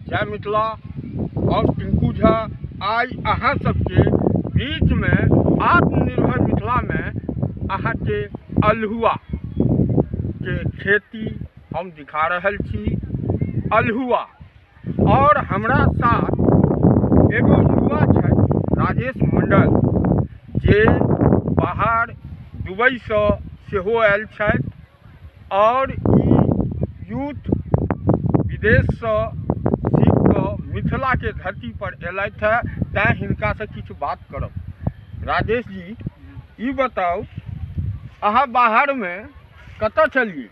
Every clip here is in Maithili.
जय मिथिला। हम टिंकू झा आइ अहाँ सबके बीचमे आत्मनिर्भर मिथिलामे अहाँके अल्हुआ के खेती हम दिखा रहल छी। अल्हुआ और हमरा साथ एगो युवा छथि राजेश मंडल, जे बाहर दुबईसँ सेहो आयल छथि और ई यूथ विदेशसँ सीख कऽ मिथिलाके धरती पर एलथि हँ, तैँ हिनकासँ किछु बात करब। राजेश जी, ई बताउ अहाँ बाहरमे कतऽ छलियै?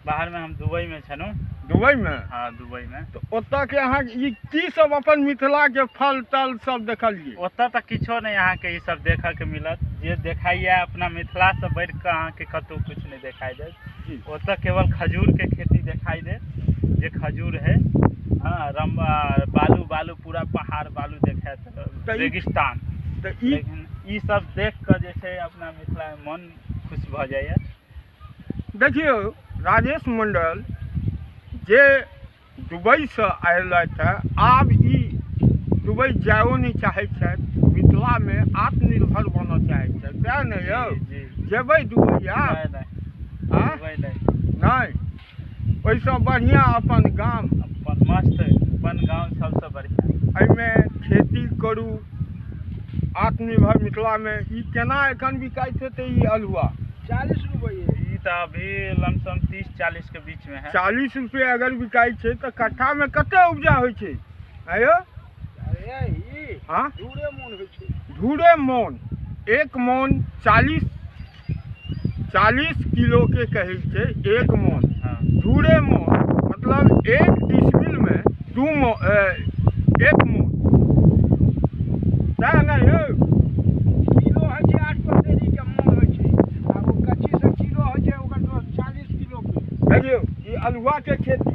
बाहरमे हम दुबईमे छलहुँ। दुबईमे? हाँ, दुबईमे। तऽ ओतऽ के अहाँ ई की सब अपन मिथिलाके फल तल सब देखलियै? ओतऽ तऽ किछो नहि अहाँके ई सब देखऽके मिलत। जे देखाइए अपना मिथिलासँ बढ़िकऽ अहाँके कतहु किछु नहि देखाइ देत। ओतऽ केवल खजूरके खेती देखाइ देत, जे खजूर है। हाँ, रम बालू बालू पूरा पहाड़ बालू देखायत, रेगिस्तान। तऽ ई लेकिन ई सब देख कऽ जे छै अपना मिथिलामे मन खुश भऽ जाइए। देखियौ, राजेश मंडल जे दुबईसँ अयलथि हँ, आब ई दुबई जाइओ नहि चाहै छथि, मिथिलामे आत्मनिर्भर बनऽ चाहै छथि। सएह ने यौ? जी। जेबै दुबई आब? नहि। आँय? दुबई नहि। नहि, ओहिसँ बढ़िआँ अपन गाम। अपन मस्त अपन गाँव सबसँ बढ़िआँ। एहिमे खेती करू आत्मनिर्भर मिथिलामे। ई केना एखन बिकाइत हेतै ई अल्हुआ? 40 रुपये। ई तऽ अभी लमसम 30-40 के बीच में है। 40 रुपये अगर बिकाइ छै तऽ कट्ठामे कते उपजा होइ छै आँय यौ? अरे ई हाँ, दूरे मोन होइ छै। धूरे मोन, एक मोन 40 किलो के कहै छै एक मोन। हाँ। धूरे मोन मतलब एक डिसमिलमे दू मोन, एक मोन। सएह ने यौ? किलो होइ छै 8 पसेरी के मोन होइ छै, आ ओ कच्ची से किलो होइ छै ओकर 40 किलो के। देखियौ, ई अल्हुआ के खेती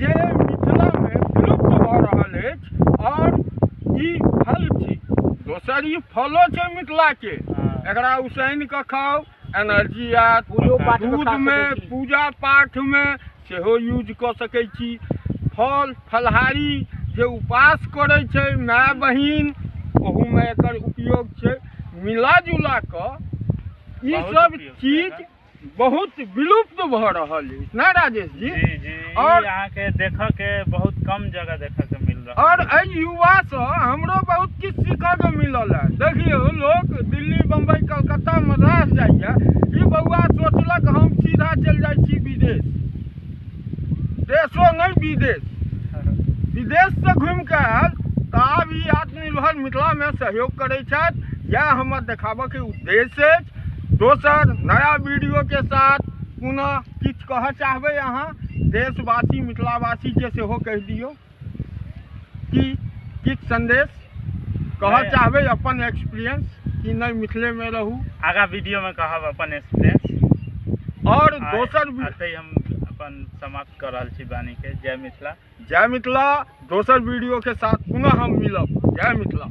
जे मिथिलामे विलुप्त भऽ रहल अछि, और ई फल छी, दोसर ई फलो छै मिथिलाके। एकरा उसैन कऽ खाउ, एनर्जी आयत। पूजो पाठमे खा दूधमे सकै छी। पूजा पाठमे सेहो यूज कऽ सकै छी। फल फलहारी जे उपास करै छै माय बहिन, ओहूमे एकर उपयोग छै। मिला जुला कऽ ई बहुत सब उपयोग छै चीज एकर। बहुत विलुप्त भऽ रहल अछि ने राजेश जी? जी जी। और ई अहाँके देखऽ के बहुत कम जगह देखऽ के मिल रहल। और एहि युवासँ हमरो बहुत किछु सीखऽके मिलल है। देखियौ, लोक दिल्ली बम्बई कलकत्ता मद्रास जाइए, ई बौआ सोचलक हम सीधा चलि जाइ छी विदेश। देशो नहि, विदेश। विदेशसँ घुमि कऽ आयल तऽ आब ई आत्मनिर्भर मिथिलामे सहयोग करै छथि। इएह हमर देखाबऽके उद्देश्य अछि। दोसर नया वीडियोके साथ पुनः किछु कहऽ चाहबै अहाँ देशवासी मिथिलावासीके सेहो कहि दियौ कि किछु संदेश कहऽ नहि। चाहबै अपन एक्सपीरियंस कि नहि मिथिलेमे रहू? आगाँ वीडियोमे कहब अपन एक्सपीरियंस। और दोसर एतहि हम अपन समाप्त कऽ रहल छी वाणीके। जय मिथिला। जय मिथिला। दोसर वीडियो के साथ पुनः हम मिलब। जय मिथिला।